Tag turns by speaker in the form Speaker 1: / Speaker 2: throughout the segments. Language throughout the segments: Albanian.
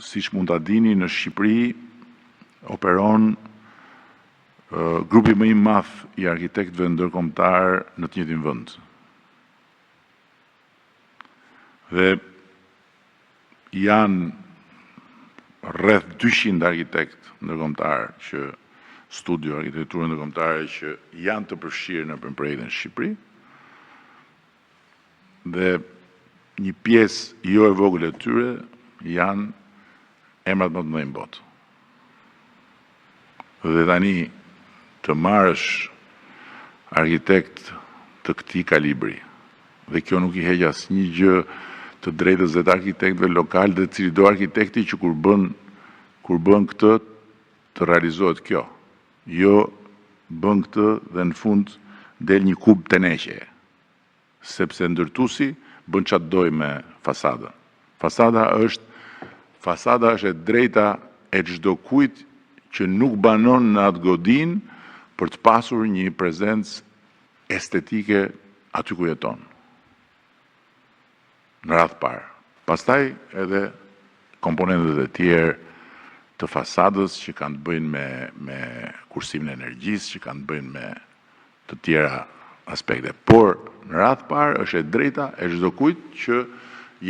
Speaker 1: Siç mund ta dini, në Shqipëri operon grupi më i madh i arkitektëve ndërkombëtarë në të njëjtin vend. Dhe janë rreth 200 arkitektë ndërkombëtarë që studio arkitekture ndërkombëtare që janë të përfshirë në projekte në Shqipëri. Dhe një pjesë jo e vogël e tyre janë emrat më të mëdhenj në botë. Dhe tani të marrësh arkitekt të këtij kalibri, dhe kjo nuk i heq asnjë gjë të drejtës dhe të arkitektëve lokalë dhe cilido arkitekti që kur bën kur bën këtë të realizohet kjo. Jo bën këtë dhe në fund del një kub teneqe, sepse ndërtuesi bën ça të dojë me fasadën. Fasada është fasada është e drejta e çdo kujt që nuk banon në atë godinë për të pasur një prezencë estetike aty ku jeton. Në radhë parë. Pastaj edhe komponentët e tjerë të fasadës që kanë të bëjnë me me kursimin e energjisë, që kanë të bëjnë me të tjera aspekte. Por në radhë parë është e drejta e çdo kujt që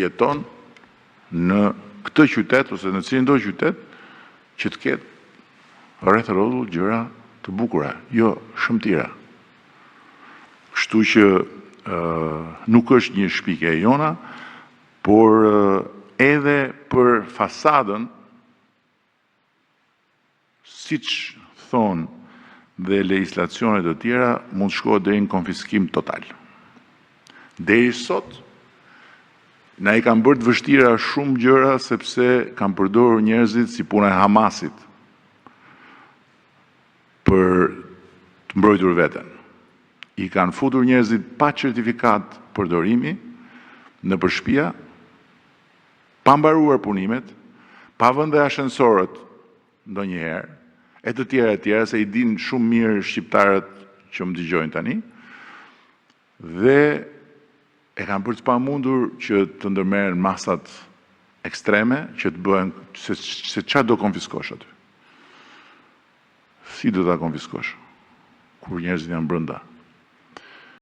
Speaker 1: jeton në këtë qytet ose në cilindo qytet që të ketë rreth rrotull gjëra të bukura, jo shëmtira. Kështu që nuk është një shpikje e jona, por edhe për fasadën, siç thonë dhe legjislacione të tjera, mund të shkohet deri në konfiskim total. Deri sot na i kanë bërë të vështira shumë gjëra sepse kanë përdorur njerëzit si puna e Hamasit për të mbrojtur veten. I kanë futur njerëzit pa certifikatë përdorimi nëpër shtëpia, pa mbaruar punimet, pa vënë dhe ashensorët ndonjëherë, e të tjera e të tjera, se i dinë shumë mirë shqiptarët që më dëgjojnë tani. Dhe e kanë bërë të pamundur që të ndërmerren masat ekstreme që të bëhen se se çfarë do konfiskosh aty. Si do ta konfiskosh kur njerëzit janë brenda?